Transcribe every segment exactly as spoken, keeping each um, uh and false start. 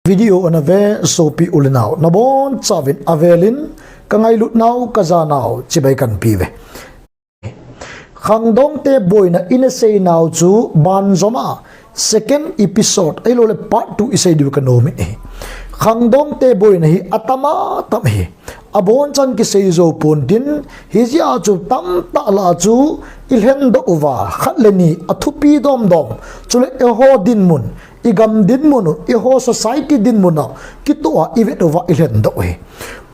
Video ana ve sopi u le nau nabonchauvin avelin kangailut nau kajanau chibai kahin pe uve. Khangdongte boina ina seinau chu banjom a second episode ahilouleh part two isei diu kanom in ahi. Khangdongte boina hi atama tam ahi. Abonchan kisei jou ponte, hijeh a chu tamtah lah a chu ilhendoh uva, khat le ni athupi domdom, chule eiho dinmun, igam dinmun u, eiho society dinmun a kitoh a ivet uva ilhendoh u ahi.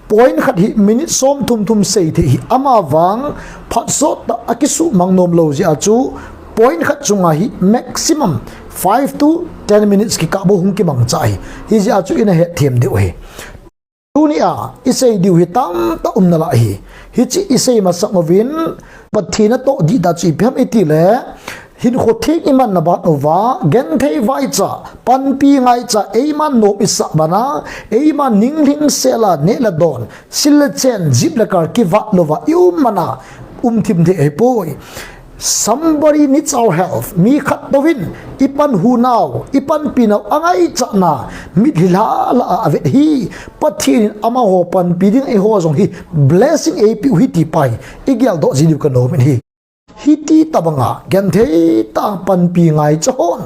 Point khat hi minute somthum thum sei thei hi, amavang phat sot tah a kisuhmang nom lou jeh a chu point khat chunga hi maximum five to ten minutes kikah bou hung kimangcha ahi. Hijeh a chu ina hetthem diu ahi. Tunia isei diu hi tamtah um nalai ahi. Hiche isei masang uvin Pathen natoh dihtah chu ipi ham itile, hinkho theng imanna ban uva, genthei vaicha, panpi ngaicha, eima nom isah bana, eima ninglhing sela neh le don, sil le chen, jip le kar kivat louva ium mana umthim thei ahipoi. Somebody needs our help. Mi khat touvin ipanhunau, ipanpinau angaichatna mitlhi lhah lhah a avet ahi. Pathen in amaho panpi ding, eiho jong hi blessing eipeh u ahi ti pa hi igeldoh ji diu kanom in ahi. Hiti tobanga genthei tah a panpi ngaicha hon,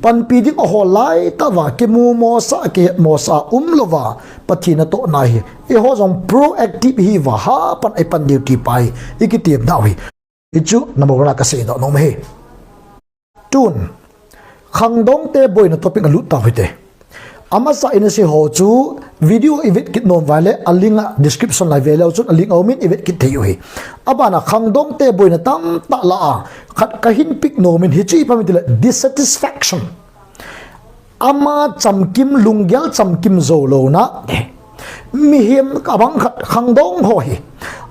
panpi ding ahol laitah uva kimu mosah, kihet mosah a umlouva Pathen natohna hi eiho jong proactive ihiuva hapan a ipan diu ti pa hi ikitemnau ahi. Hichu number one a kaseidoh nom ahi. Tun, khangdongte boina topic a lut tau hite. Amasa ina sei ho chu video ivet kit nom uva le a link a description lai ve leu chun a link aumin ivet kit thei u ahi. Abana khangdongte boina tamtah lah a khat kahin pick nom in hichu ipi ham itile dissatisfaction. Ama chamkim, lunggel chamkim jou louna. Mihem abang khat khangdong ho hi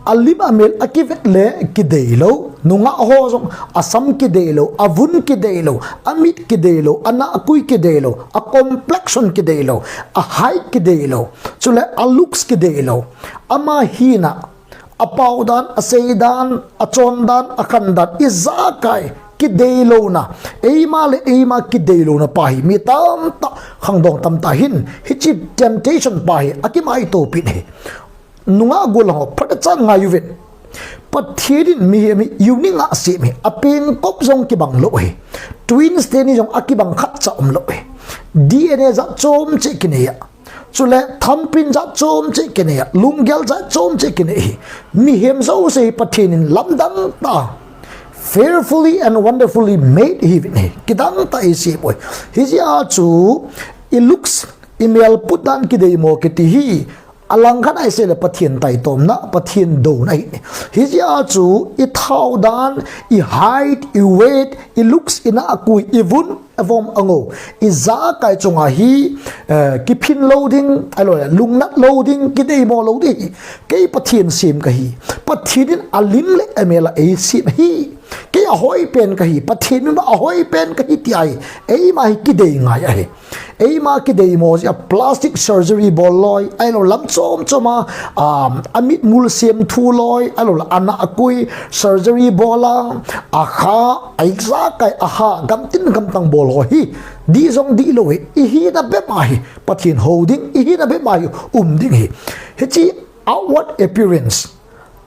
alim amel akivet le kidei lou, nungah ho jong asam kidei lou, avun kidei lou, amit kidei lou, anahkui kidei lou, a complexion kidei lou, a height kidei lou, chule a looks kidei lou, ama hina, apao dan, asei dan, achon dan, akhan dan, ijakai kidei louna, eima le eima kidei louna pa hi mi tamtah, khangdong tamtah hin hiche temptation pa hi akimaitopi in ahi. Nungah gollhang ho, phatechan ngai uvin. Pathen in mihem hi unique a asem ahi, apengkop jong kibang lou ahi. Twins teni jong akibang khatcha umlou ahi. D N A jat chom cheh kinei a, chule thumbprint jat chom cheh kinei a, lunggel jat chom cheh kinei ahi. Mihem jouse hi Pathen in lamdang tah a, fearfully and wonderfully made ihiuvin ahi. Kidang tah a eisem u ahi. Hijeh a chu i looks, imelput dan kideimo kiti hi, alangkhat a isei le Pathen taitomna, Pathen douna ahi. Hijeh a chu ithao dan, i height, i weight, i looks, inahkui, ivun, avom angou, ijakai chunga hi, eh, kiphin lou ding, ahilouleh lungnat lou ding, kideimo lou ding hi kei Pathen sem kahi. Pathen in alim le amel a eisem ahi. Kei ahoipen kahi, Pathen in ahoipen kahi ti ahi. Eima hi kidei ngai ahi. Eima kideimo jeh a plastic surgery bol loi, ahilou lam chom chom a, um, amit mul semthu loi, ahilou le anahkui surgery bol a, akha, aijakai aha, gamtin gamtang bol ho hi, dih jong dihlou hi, ihina bep a hi Pathen hou ding, ihina bep a hi um ding ahi. Hiche outward appearance,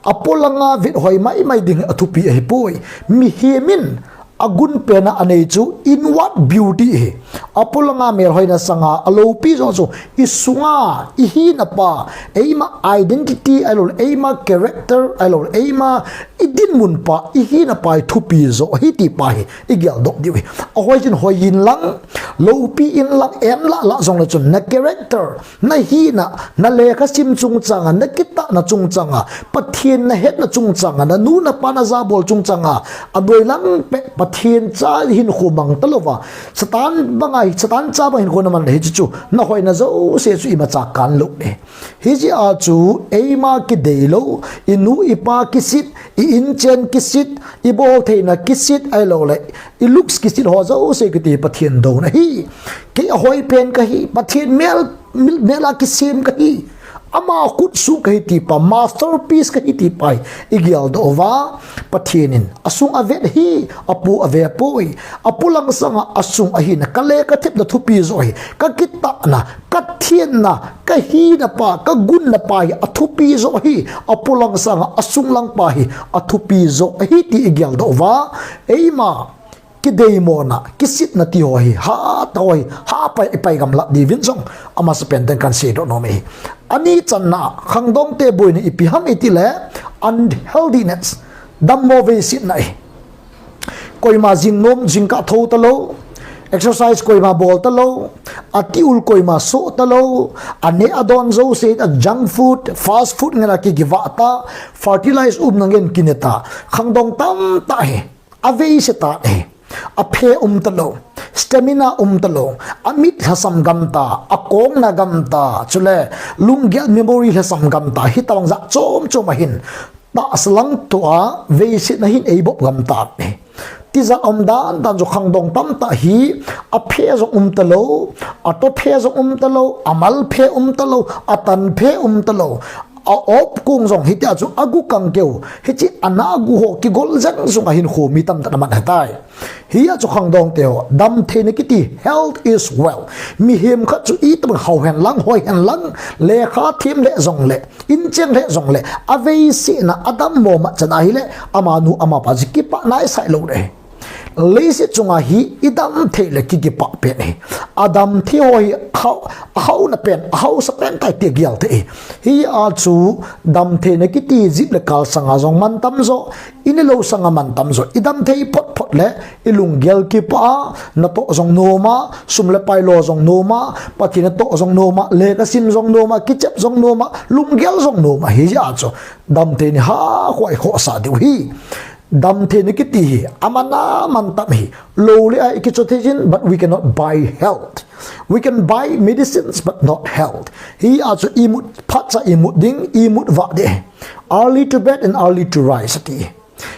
apolanga vethoi maimai ding hi athupi ahipoi. Mihem in agunpen a anei chu inward beauty ahi. Apolanga melhoina sanga aloupi joh chu isunga, ihina pa, eima identity ahilou le eima character ahilou le eima idinmun pa, ihina pa hi thupi joh ahi ti pa hi igeldoh diu ahi. Ahoiyin hoiyin lang, loupi inlang, en lah lah jongle chun na character, nahina, nalekhasim chungchanga, nakitahna chungchanga, Pathen nahetna chungchanga, nanu napa najabol chungchanga, adeilang peh Pathen cha hinkho mang talouva, Satan banga, Satan cha bang hinkho naman le hiche chu nahoina jouse chu imacha kanlou ahi. Hijeh a chu eima kideilou, inu ipa kiset, i inchen kiset, iboltheina kiset, ahilou le i looks kiset ho jouse kiti hi Pathen douna ahi. Kei ahoipen kahi, Pathen mel, mel, mel a kisem kahi. Ama khutsuh kahi tipa, masterpiece kahi tipa hi igeldoh uva, Pathen in asung avet hi apu ave poi. Apulang sanga asung ahina, kale kathepna thupi joh hi, kakitahna, kathenna, kahina pa, kagunna pa hi athupi joh hi, apulang sanga asunglang pa hi athupi joh ahi ti igeldoh uva, eima kideimona, kisitna ti ho hi, hatah ho hi, hapai ipai gamlat diuvin jong amasa penten kahin seidoh nom e. Ani channa, khangdongte boina ipi ham itile, unhealthiness, dammo veisetna e. Koima jingnom jingkah thou talou, exercise koima bol talou, atiul koima soh talou, aneh adon jouse a junk food, fast food ngen a kigivah ta, fertilize umna ngen kine ta, khangdong tamtah hi aveise tan ahi. Aphe um talou, stamina um talou, amit lhasam gam ta, akongna gam ta, chule lunggel memory lhasam gam ta, hitobang jat chom chom ahin, tahsa lang tua veisetna hin eibop gam tan ahi. Tijat um dan dan chu khangdong tamtah hi aphe jong um talou, atophe jong um talou, amalphe um talou, atanphe um talou, a-op kong jong hitia chu agu kangkeu, hiche ana gu ho kigol jeng jong ahin khomi tamtah aman ahitai. Hia chu khangdongte ho, damtheina kiti, health is wealth. Mihem khat chu itobang hao henlang, hoi henlang, lekha them le jongle, incheng le jongle, aveisetna adammo ma chan ahile, amanu amapa chu kipah naisai lou ding ahi. Leiset chunga hi idamthei le kikipah pen ahi. Adamthei ho hi hao, haona pen, haosa pen tai ti gel thei ahi. Hia chu damtheina kiti jip le kal sanga jong mantam jo, inelou sanga mantam jo. Idamthei phot phot le ilunggel kipah a, natoh jong noma, sum le pai lo jong noma, Pathen natoh jong noma, lekha sim jong noma, kichep jong noma, lunggel jong noma, hia chu damtheina hi hakhoh khohsah diu ahi. Damtheina kiti hi aman aman tam ahi. Lou le a ikichoi theijin, but we cannot buy health. We can buy medicines but not health. Hia chu imut phatcha imut ding, imut vah ding. Early to bed and early to rise ati.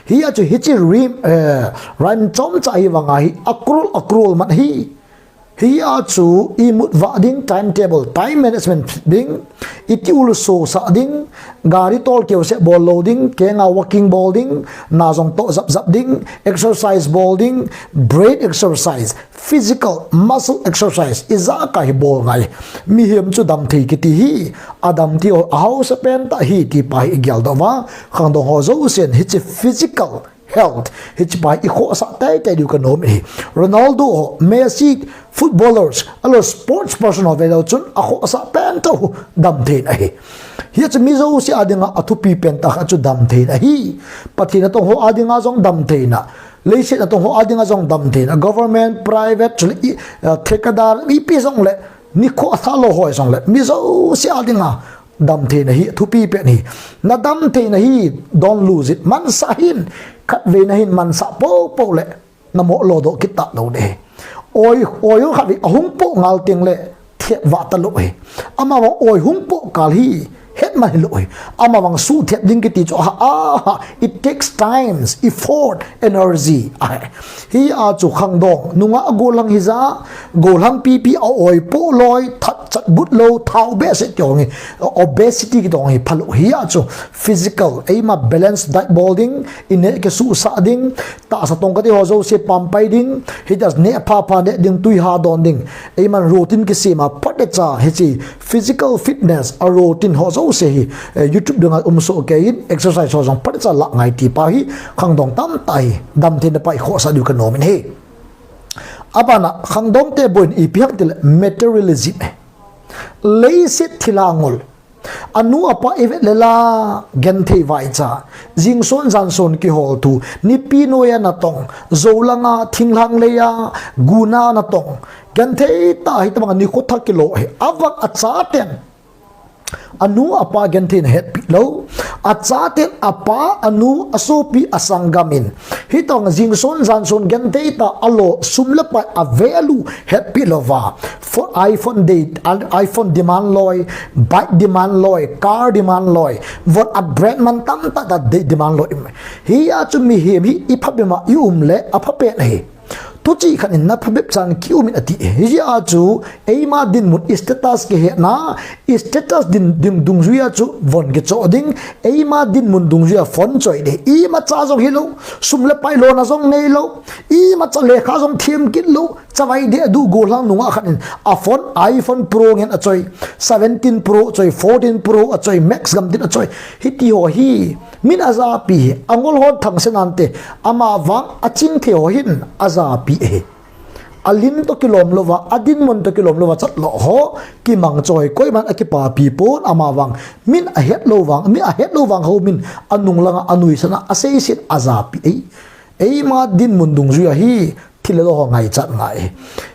Hia chu hiche rhyme, eh, rhyme chomcha hi vang ahi, akrol akrol man ahi. Hia chu imut vah ding, timetable, time management ding, itiul sosah ding, gari tolkeu seh bol lou ding, kenga walking bol ding, na jong toh jap jap ding, exercise bol ding, brain exercise, physical, muscle exercise, ijakai hi bol ngai. Mihem chu damthei kiti hi, adamthei ho, ahaosa pen tah ahi tipa hi igeldoh uva, khangdong ho jousen hiche physical health, hichepa hi ikhohsah teitei diu kanom ahi. Ronaldo ho, Messi, footballers, ahilou sports person ho veleu chun akhohsah pen tah u damtheina ahi. Hia chu mi jouse adinga athupi pen tah khat chu damtheina ahi. Pathen natong ho adinga jong damtheina, leiset natong ho adinga jong damtheina, government, private, chule i, eh, thekadar, ipi jongle, nikho athah lou ho jongle, mi jouse adinga damtheina hi athupi pen ahi. Nadamtheina hi don't lose it. Mansah hih in, khatvei nahin mansah poupou le, namoh lodoh kit talou ding ahi. Oi, oi khatvei ahung poh ngal tengle, thep vah talou ahi. Amavang oi hung poh kal hi, hetman hilou ahi. Amavang suhthep ding kiti chu, aha, aha, it takes times, effort, energy ahi. Hia chu khangdong, nungah gollhang hija, gollhang pipi a oi poh loi, that chat but lou, thao behseh kiti ho hi, obesity kiti ho hi phalou ahi. Hia chu physical, eima balance diet bol ding, ineh kisuhsah ding, tahsa tong kati ho jouse pampai ding, hitia neh phapha neh ding, twi ha don ding, eiman routine kisema phatecha hiche physical fitness a routine ho jouse hi, eh, YouTube dunga umsoh keiyin exercise ho jong phatecha lah ngai tipa hi khangdong tamtah hi damtheina pa ikhohsah diu kanom in ahi. Abana khangdongte boina ipi ham itile materialism ahi. Leiset thilha ngol. Anu apa ivet le la genthei vaicha. Jingson janson kihol thu. Nipi noiya natong. Jou langa thinglhang leiya guna natong. Genthei tah hitobanga nikho thah kilo ahi. Avang achaten anu apa gentheina hetpi lou. Achaten apa, anu, asopi, asanggam in hitobang jingson janson genthei tah a lo, sum le pai a value hetpi louva, for iPhone de, iPhone demand loi, bike demand loi, car demand loi, von a brand man tamtah tah de demand loi. Hia chu mihem hi iphabep a i um le aphapen ahi. Thuchih khat in na phabep chan kium in ati. Hijeh a chu eima dinmun status kihetna, status din, din dungjuia chu von kichoh ding, eima dinmun dungjuia phone choi ding. Imacha jong hilou, sum le pai lona jong neilou, imacha lekha jong them kit lou, chavai deh duh gollhang nungah khat in a phone, iPhone Pro ngen achoi, seventeen Pro achoi, fourteen Pro achoi, Max gamtin achoi. Hiti ho hi min ajapi hi, angol hon thangse nante, amavang achingthei ho hin ajapi ahi. Alim toh kilom louva, adinmun toh kilom louva chat lou ho, kimang choi, koiman akipapi pon, amavang min ahet lou vang, min ahet lou vang ho min anung langa anuisat a, aseiset ajapi ahi. Eima dinmun dungjuia hi thil le lo ho ngaichat ngai.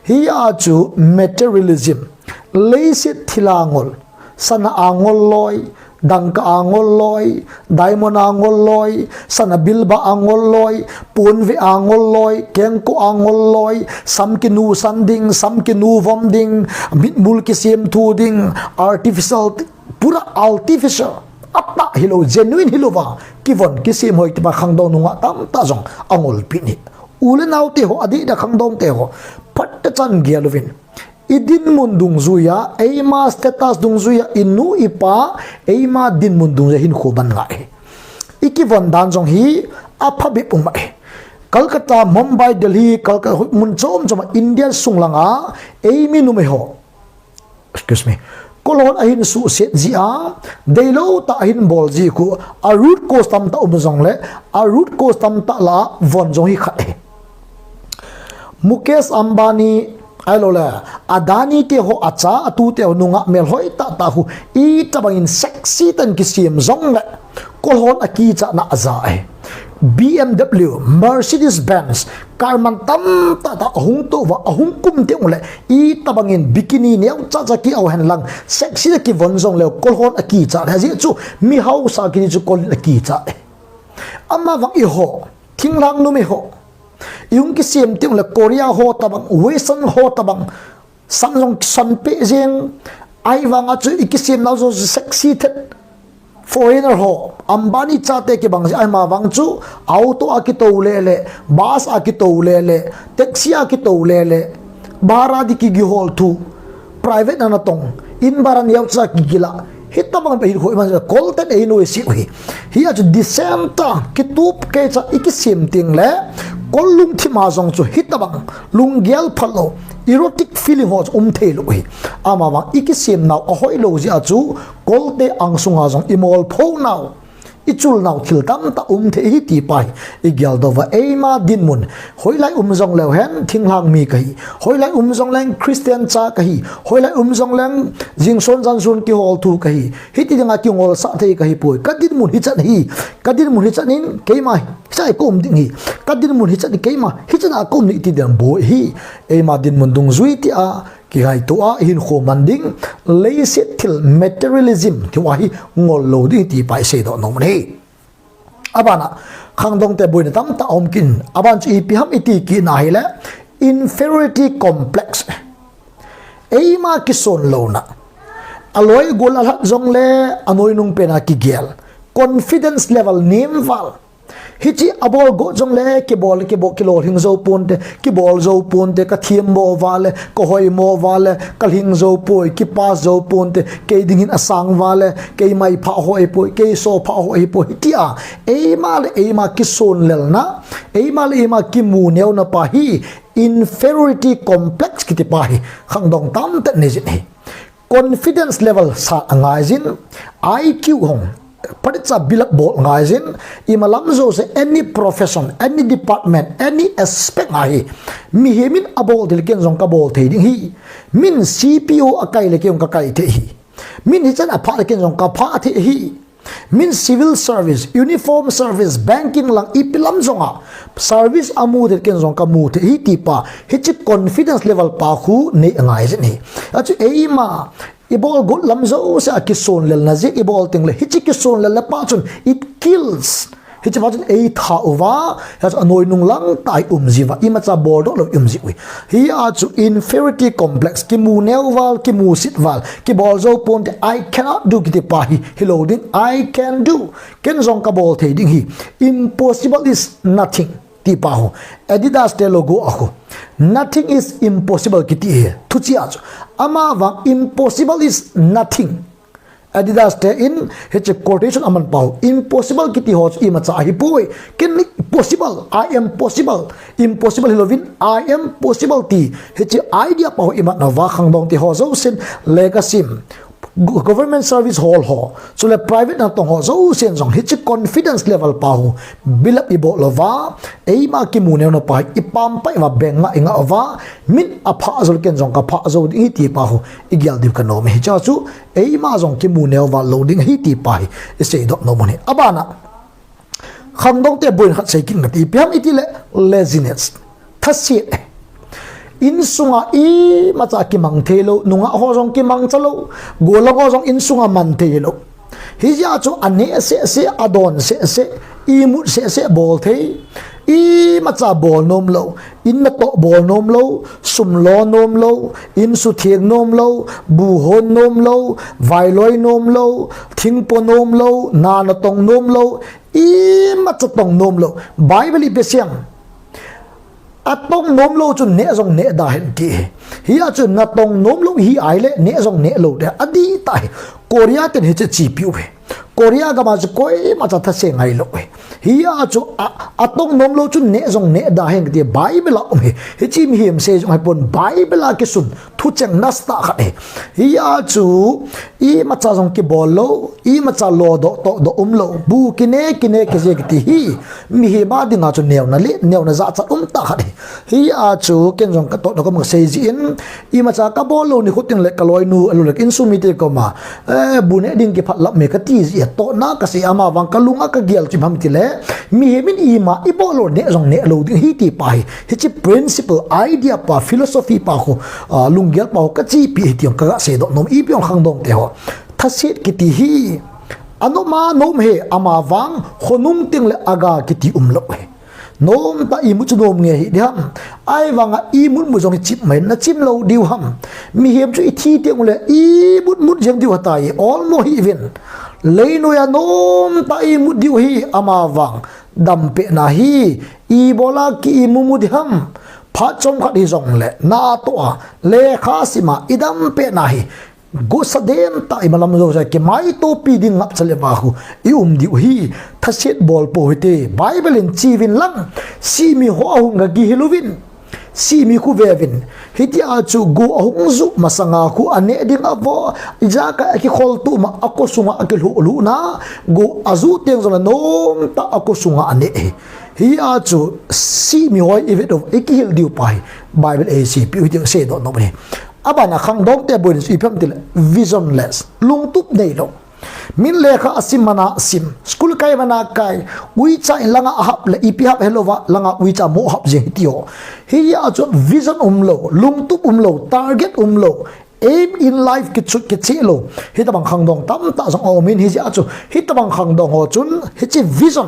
Hia chu materialism, leiset thil a ngol, sana a ngol loi, dangka a ngol loi, diamond a ngol loi, sana bilba a ngol loi, ponve a ngol loi, kengkoh a ngol loi, sam kinusan ding, sam kinuvom ding, mitmul kisemthu ding, artificial, pura artificial, atah hilou, genuine hilouva kivon kisem hoi tipa khangdong nungah tamtah jong angolpeh in ahi. U le naote ho, adeh deh khangdongte ho, phatechan gel uvin. Idinmun dungjuia, eima status dungjuia, inu ipa, eima dinmun dungjuia hinkho man ngai. Ikivon dan jong hi aphabep um ahi. Calcutta, Mumbai, Delhi, Calcutta, mun chom choma India sung langa eimi numei ho, excuse me, kol hon ahin suhset jia, deilou tah ahin bol ji khu, a root cause tamtah um jongle, a root cause tamtah lah a von jong hi khat ahi. Mukesh Ambani, ahiloule Adani te ho, acha atute ho nungah melhoi tahtah khu, itobangin sexy tah in kisem jongle, kol hon akichatna aja ahi. BMW, Mercedes Benz, car man tamtah tah ahung touva, ahung kum teng uleh, itobangin bikini neocha cha ki-au henlang, sexy tah kivon jongleu, kol hon akichat ahi. Ajeh chu mihaosa kiti chu kol in akichat ahi. Amavang eiho, thinglhang numei ho, ihung kisem teng uleh Korea ho tobang, Western ho tobang, sam jong kisan peh jeng, ahivanga chu ikisemnau jong sexy thet. Foreigner ho, Ambani chate kibang jeh, ahivang chu auto a kitou lele, bus a kitou lele, taxi a kitou lele, bhara di kigihol thu, private na natong, in bhara neocha kigila, hitobang beh hinkho iman jeh, kol ten einuisat u ahi. Hia chu decent tah, kitup keicha ikisem tengle, kol lungthim a jong chu hitobang lunggel phalou, erotic feeling ho chu um theilou ahi. Amavang ikisemnau ahoilou jeh a chu, kolte angsunga jong imolphonau, ichulnau thil tamtah um thei ahi tipa hi igeldoh uva, eima dinmun, hoilai um jongleu hen thinglhang mi kahi, hoilai um jongleng Christian cha kahi, hoilai um jongleng jingson janson kihol thu kahi, hiti dinga kingolsah thei kahipoi, kadinmun hichan ahi, kadinmun hichan in keima hichan a kaum ding ahi, kadinmun hichan in keima hichan a kaum ding ti ding boi ahi. Eima dinmun dungjui tia kingaito a, ihinkho man ding, leiset thil materialism tiho hi ngol lou ding tipa iseidoh nom u ahi. Abana, khangdongte boina tamtah aum kit in, aban chu ipi ham iti kit na hile, inferiority complex. Eima kisonlouna. Aloi gol alhat jongle, anoinung pena kigel. Confidence level nemval. Hiche abol got jongle, kibol, kibol, kilolhing jou ponte, kibol jou ponte, kathemmo uva le, kahoimo uva le, kalhing jou poi, kipass jou ponte, kei dingin asang uva le, kei maipha ho ahipoi, kei sophah ho ahipoi, hitia, eima le eima kisonlelna, eima le eima kimuneona pa hi, inferiority complex kiti pa hi, khangdong tamtah in nei jin ahi. Confidence level sat angaijin, I Q hung, phatechan build up bol angaijin, imalam jouse any profession, any department, any aspect a hi, mihem in abol ding le ken jong kabol thei ding ahi, min C P O akai le ken jong kakai thei ahi, min hichan aphah le ken jong kaphah thei ahi, min civil service, uniform service, banking lang ipi lam jonga service amu thei le ken jong kamu thei ahi tipa, hiche confidence level pa khu nei angaijin ahi. Achu eima, ibol got lam jouse a kisonlelna jeh, ibol tengle, hiche kisonlelna pa chun, it kills. Hiche pa chun eitha uva, hichu anoinung langtah a ium jiuva, imacha boldoh lou ium jiu ahi. Hia chu inferiority complex, kimuneo val, kimusit val, kibol jou ponte, I cannot do kiti pa hi, hilou ding, I can do. Ken jong kabol thei ding ahi. Impossible is nothing. ti pa ho, Adidas te logo a ho, "Nothing is impossible" kiti hi. Thuchia chu, amavang impossible is nothing. Adidas te in hiche quotation aman pa ho, impossible kiti ho chu imacha ahipoi. Ken possible, I am possible. Impossible hilouvin, I am possible ti. Hiche idea pa ho imat nauva, khangdong te ho jousen, lekhasim, government service hol ho, chule private natong ho jousen jong hiche confidence level pa ho build up ibol uva, eima kimu neo nao pa hi ipampai uva, beng nga inga uva, min apha jou le ken jong kapha jou ding ahi ti pa ho igel diu kanom e. Hiche chu eima jong kimu neo val lou ding ahi ti pa hi isei doh nom u ahi. Abana, khangdong te boina khat sei kit inge, ipi ham iti le, laziness. Thaset. Insunga imacha kimang thei lou, nungah ho jong kimangcha lou, gollhang ho jong insunga man thei lou. Hijeh a chu aneh seh seh, adon seh seh, imut seh seh bol thei. Imacha bol nom lou, in natoh bol nom lou, sum lo nom lou, in sutheng nom lou, bu hon nom lou, vailoi nom lou, thingpo nom lou, na natong nom lou, imacha tong nom lou. Bible ipi asei em? Atong nom lou chun neh jong neh da hen ti. Hijeh a chu natong nom lou hi ahile neh jong neh lou ding adih tah ahi. Korea ten hiche chepi uve. Korea gam a chu koimacha thase ngai lou ahi. Hijeh a chu a, atong nom lou chun neh jong neh da hen ti Bible a um ahi. Hiche mihem sei jong ahipon, Bible a kisun thucheng nasatah khat ahi. Hijeh a chu imacha jong kibol lou, imacha lodoh tohdoh um lou, bu kine kine kije kiti hi mihem a dinga chu neona le neona jachat umtah khat ahi. Hijeh a chu ken jong katohna kom kasei jin, imacha kabol lou nikho teng le kaloinu, alou le insung mite koma, eh, bu neh ding kiphatlap me kati jin, tohna kasei, amavang kalunga kagel chu ipi ham itile, mihem in ima ibol lou neh jong neh lou ding ahi ti pa hi. Hiche principle, idea pa, philosophy pa ho, ah, lunggel pa ho kachepi ahi ti jong kaga seidoh nom, ipi jong khangdong te ho. Thaset kiti hi anom a nom e, amavang khonung teng le aga kiti umlou ahi. Nomtah imut chu nom nge hiding ham? Ahivanga imut mut jong ichim mai, nachim lou diu ham? Mihem chu ithi teng ule imut mut jeng diu ahitai, olmo hih uvin. Leinoiya nomtah imut diu ahi, amavang dampehna hi ibola ki imu mu ding ham? Phat chomkhat hijongle natoh a, lekha sim a, idampehna hi gosa dentah a imalam jousea kimaitopi ding ngapcha le vahu ium diu ahi. Thaset bol pou hite, Bible in che uvin lang, sihmi ho ahung gagihil uvin, sihmi khu ve uvin. Hitia chu go ahung juh masanga khu aneh ding avo, ijakai akikholtoh ma, akosunga akilhuh lhuh na, go ajuh teng jongle nomtah akosunga aneh ahi. Hijeh a chu sihmi ho ivet u, ikihil diu pa hi Bible eiseipeh u hiti seidoh nom ahi. Abana khangdong te boina chu ipi ham itile visionless, lungtup neilou. Min lekha asim mana sim, school kai mana kai, uicha in langa ahap le ipi hap helouva langa uicha mo hap jeng hiti ho. Hijeh a chu vision umlou, lungtup umlou, target umlou, aim in life kichut kicheh lou, hitobang khangdong tamtah jong aumin, hijeh a chu hitobang khangdong ho chun hiche vision,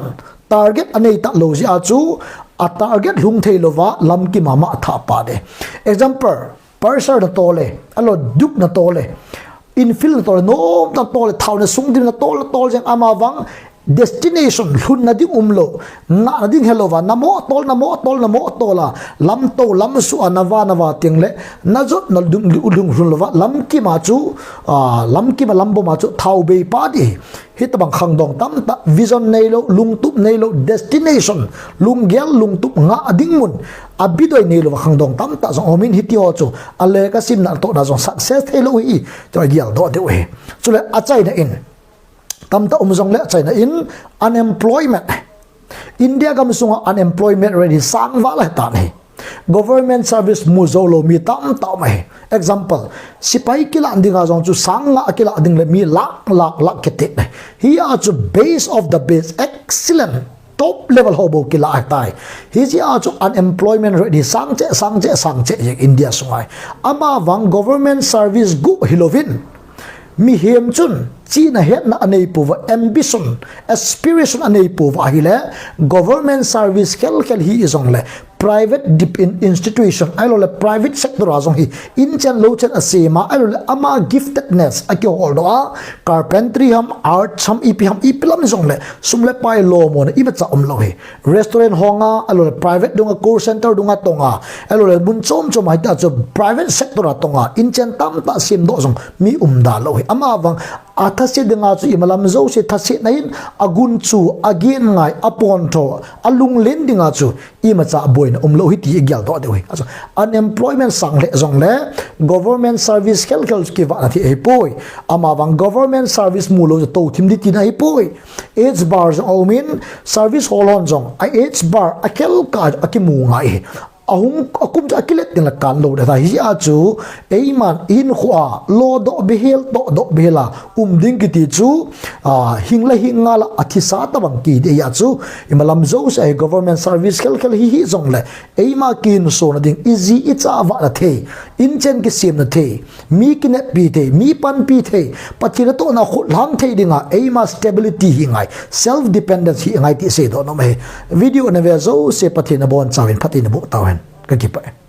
target anei talou jeh a chu a target lhung theilouva lamkim a mah athah phat e. Example, Pulsar natol e, alou Duke natol e, Enfield natol e, nomtah natol e, thaona sung dim natol, natol jeng, amavang destination lhunna ding umlou, ngahna ding helouva, namo tol, namo tol, namo tol a, lamtou, lamsuh a, nava, nava teng le, najot na lung, lung, lung, lhun louva, lamkim a chu, ah, lamkim a lambom a chu thaobei phat e. Hitobang khangdong tamtah, vision neilou, lungtup neilou, destination, lunggel, lungtup ngah ding mun, abidoi neilouva khangdong tamtah jong aumin, hiti ho chu alekha simna, atohna jong success theilou ahi, ti ageldoh diu ahi. Chule achaina in, tamtah um jongle achaina in, unemployment. India gam sunga unemployment rate hi sang val ahitan ahi. Government service mu joulou mi tamtah um ahi. Example, sepai kilah dinga jong chu sang nga akilah ding le mi lakh, lakh, lakh kiti ahi. Hijeh a chu best of the best, excellent, top level ho bou kilah ahitai. Hijeh a chu unemployment rate hi sang cheh, sang cheh, sang cheh jeng India sunga hi. Amavang government service guh hilouvin, mihem chun chihna hetna aneipouva, ambition, aspiration aneipouva ahile, government service khel khel hi jongle, private dip in institution, ahilouleh private sector a jong hi inchen louchen asem a, ahilouleh ama giftedness akiholdoh a, carpentry ham, arts ham, ipi ham, ipi lam jongleh sum le pai lomona imacha umlou hi. Restaurant hong a, ahilouleh private dunga, call center dunga tong a, ahilouleh mun chom chom a hita chu private sector a tong a, inchen tamtah semdoh jong mi umda lou hi. Amavang athase dinga chu imalam jouse thasetna in agunchu, agen ngai, apontho, alunglen dinga chu imacha boina umlou hi ti igeldoh diu hi. Achu, unemployment sang lheh jongleh government service khelkhel chu kivahna thei ahipoi. Amavang government service mulou chu touthim ding tina ahipoi. Age bar jong aumin, service holhon jong a age bar akhelkah a akimu ngai hi. Ahung akum chu akilet ding le kanlou ding ahi. Hijeh a chu eiman ihinkhoa lodoh behel, tohdoh behel a um ding kiti chu, a, hing le hing ngal a athisa tobang kiti ahi. Achu imalam jouse hi government service khelkhel hi hijongleh eima kihinsona ding, iji icha vahna thei, inchen kisemna thei, mi kineppi thei, mi panpi thei, Pathen natohna khutlhang thei dinga eima stability hi ngai, self dependence hi ngai ti seidoh nom ahi. Video nave jouse Pathen nabonchauvin phatthei naboh tauhen. Kakipah e.